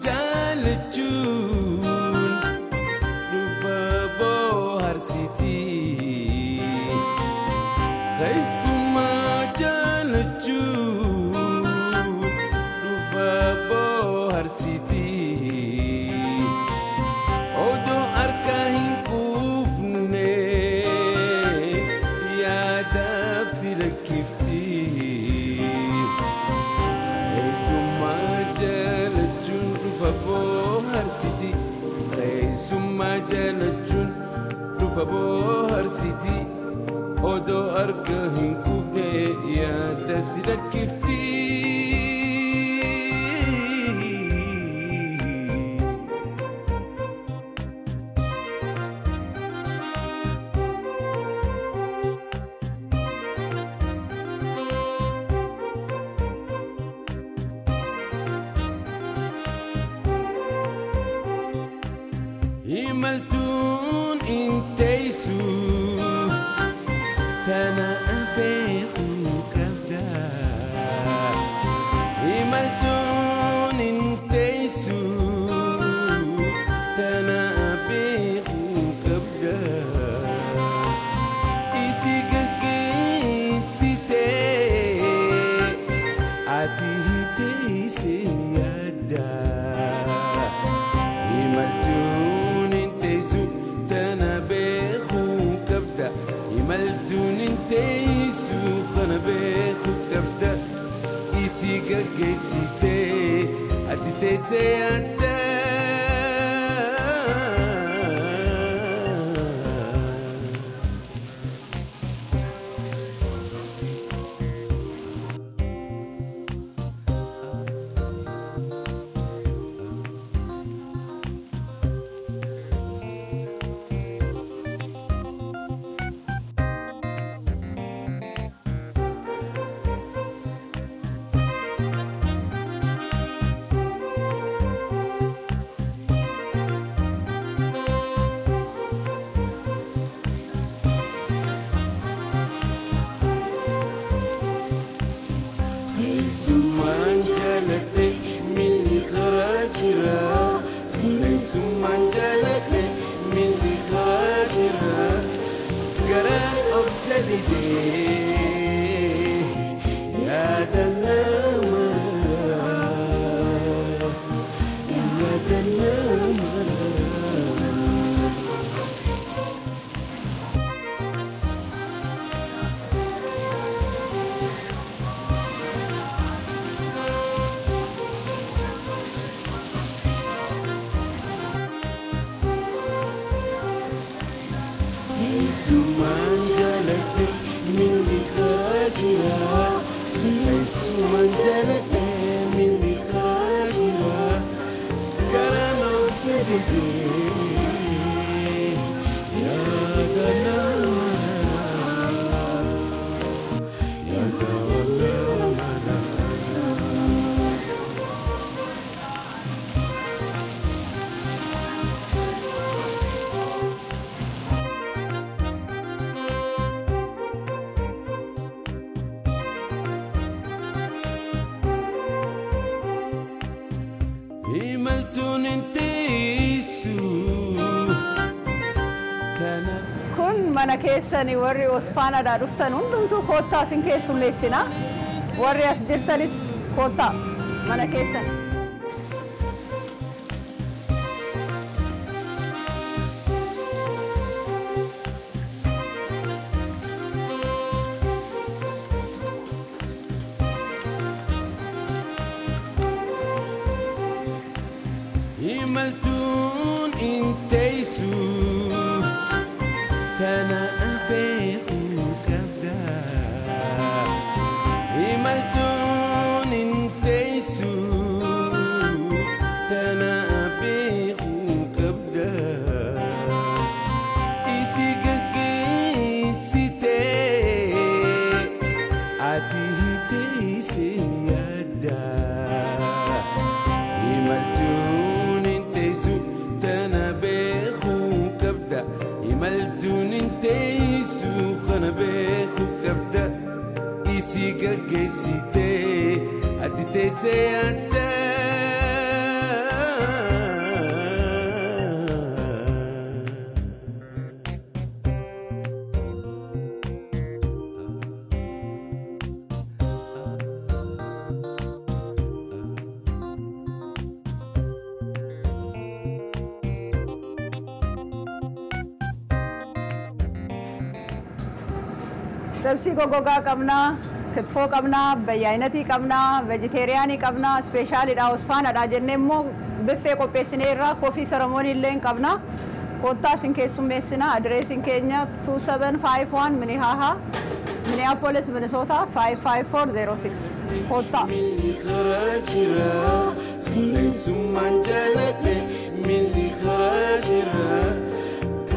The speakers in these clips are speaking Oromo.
Jaalachuun dhufa bohaarsiti. Keessumaa jaalachuun dhufa bohaarsiti. Odoo harka hin quufne yaadaaf si lakkifti. Keessumaa jaalachuun dhufa bohaarsiti. Keessumaa jaalachuun dhufa bohaarsiti. Odoo harka hin quufne yaadaaf si lakkifti. Imaltuun inteessu tana beekuu qabda. Imaltuun inteessu tana beekuu qabda. Isi gaggeessitee ati teessee yaadda. Imaltuun inteessu tana beekuu qabda. Imaltuun inteessu tana beekuu qabda. Isi gaggeessitee ati teessee yaadda. Keessumaan jaaladhe milli karaa jira. Keessumaan jaaladhe milli karaa jira. Garaan obsa didee yaada nama. Yaada nama. Keessumaan jaaladhe milli karaa jira. Keessumaan jaaladhe milli karaa jira. Garaan obsa didee yaada nama. Yaada nama. Imaltuun inteessu tana. Kun mana keessanii warri Osfaanaadhaa dhuftan hundumtuu koottaa isin keessummeessina. Warri as jirtanis koottaa mana keessan. Imaltuun inteessu tana beekuu qabda. Imaltuun inteessu tana beekuu qabda. Isi gaggeessitee ati teessee yaadda. Imaltuun inteessu tana beekuu qabda. Imaltuun inteessu kana beekuu qabda. Isi gaggeessitee ati teessee yaadda. Xibsii goggogaa qabnaa, kitfoo qabnaa, bayyaainatii qabnaa, vejeteeriyaanii qabnaa, ispeeshaalidha, osfaanadha jennee immoo biffee qopheessineerra, coffee ceremony illee hin qabnaa. Koottaa isin keessummeessina. Adireesiin keenya 2751 Minnehaha, Minneapolis, Minnesota 55406. Koottaa. Milli karaa jira, qilleensummaan jaaladhe. Milli karaa jira,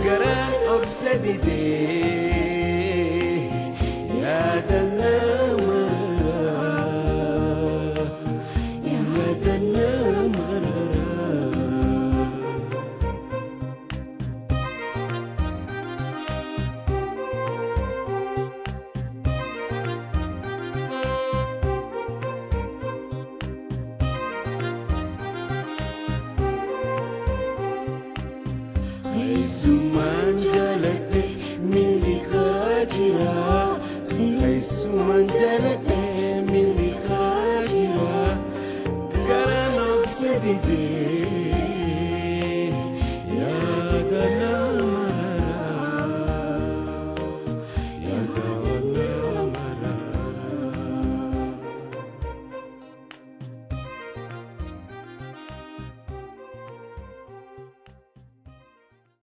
garaan obsa didee yaada nama yaada nama. Keessummaan jaaladhe.